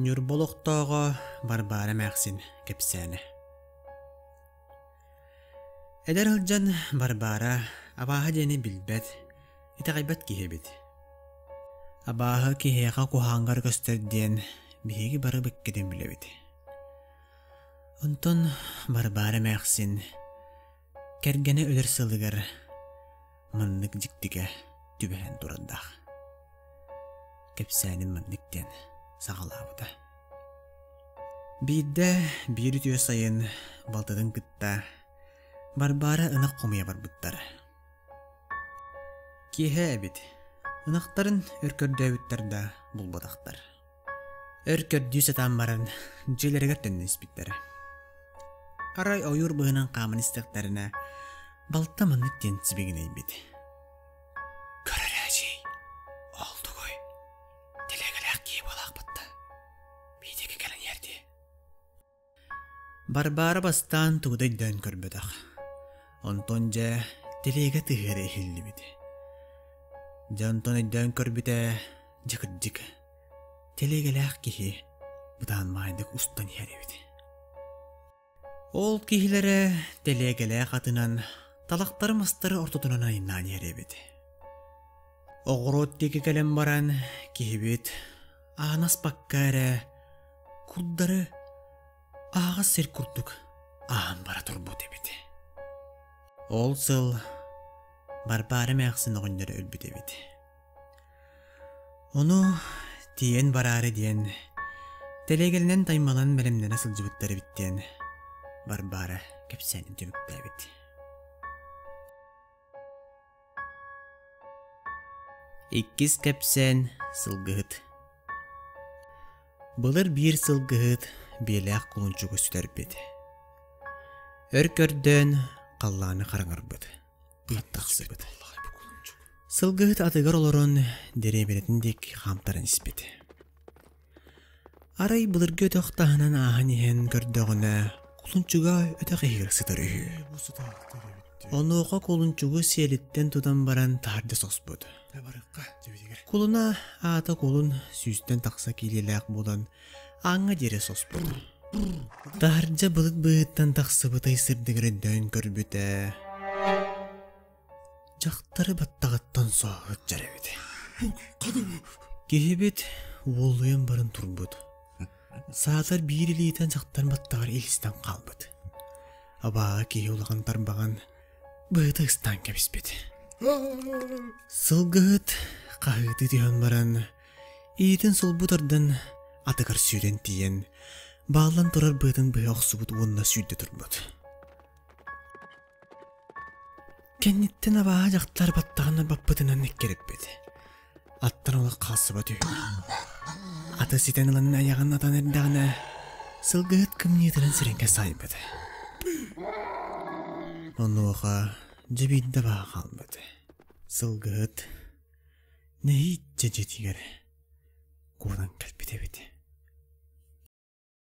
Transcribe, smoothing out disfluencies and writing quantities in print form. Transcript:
Ньурба олохтооҕо Варвара эмээхсин кэпсээнэ. Эдэр сылдьан Варвара абааһы диэни билбэт, итэҕэйбэт киһи эбит. Абааһы киһиэхэ куһаҕаҥҥар көстөр диэн биһиги бары биккитин билэбит. Онтон Варвара эмээхсин кэргэнэ өлөр сылыгар маннык дьиктигэ түбэһэн турардаах. Кэпсээнин маннык диэн саҕалаабыта. Биирдэ биир үтүө сайын балтытын кытта Варвара ынах хомуйа барбыттар. Киэһэ эбит. Ынахтарын өр көрдөөбүттэр да булбатахтар. Өр көрдүү сатаан баран дьиэлэригэр төннөн испиттэрэ. Арай ойуур быһынан хааман истэхтэринэ балта маннык диэн сибигинэйбит. Көрөрөөчүй, ол тугуй? Тэлээгэлээх киһи буолаахпытта. Биитики кэлэн иһэр дии. Барбаара бастаан тугу да өйдөөн көрбөтөх. Онтон дьэ тэлиэгэ тыһыара иһиллибит. Дьэ онтон өйдөөн көрбүтэ дьэ кырдьык тэлиэгэлээх киһи бытаан маайдык устан иһэр эбит. Ол киһилэрэ тэлиэгэлээх атынан талахтары мастары ортотунан айаннаан иһэр эбит. Оҕуруот диэки кэлэн баран киһибит аан аспакка эрэ курдары аһаҕас сир курдук ааһан бара турбут эбит. Ол сыл Барбаара эмээхсин оҕонньоро өлбүт эбит. Ону тиийэн бараары диэн тэлиэгэлэнэн таймалан бэлэмнэнэ сылдьыбыттар эбит диэн Барбаара кэпсээнин түмүктээбит. Иккис кэпсээн сылгыһыт. Былыр биир сылгыһыт биэлээх кулунчугу сүтэрбит. Өр көрдөөн халлааны хараҥарбыт. Тахсыбыт. Сылгыһыт атыгар олорон дэриэбинэтин диэки хаамтаран испит. Арай былыргы өтөх таһынан ааһан иһэн көрдөҕүнэ, кулунчуга өтөх иһигэр сытар үһү. Онуоха кулунчугу сиэлиттэн тутан баран таһырдьа соспут. Кулуна аата кулун сүүстэн тахса киилэлээх буолан ааҥҥа диэри соспут. Таһырдьа былыт быыһыттан тахсыбыт ый сырдыгар өйдөөн көрбүтэ Дьахтары баттаҕыттан сооһуччар эбит. Киһибит уолуйан баран турбут. Саатар биир илиитин дьахтар баттаҕар илистэн хаалбыт. Абааҕа киһи улахан тарбаҕын быһыта ыстаан кэбиспит. Сылгыһыт хаһыытыы түһэн баран, иитин сулбу тардан атыгар сүүрэн тиийэн, бааллан турар быатын быһа охсубут уонна сүүрдэ турбут. Кэнниттэн абааһы дьахтар баттаҕын баппытынан эккирэппит. Аттан олох хаалсыбат үһү. Ата ситэн ылан айаҕын атан эрдэҕинэ, сылгыһыт кымньыытынан сирэҥкэ саайбыт. Онуоха дьэ биирдэ абааһы хаалбыт. Сылгыһыт нэһииччэ дьиэтигэр куунан кэлбит эбит.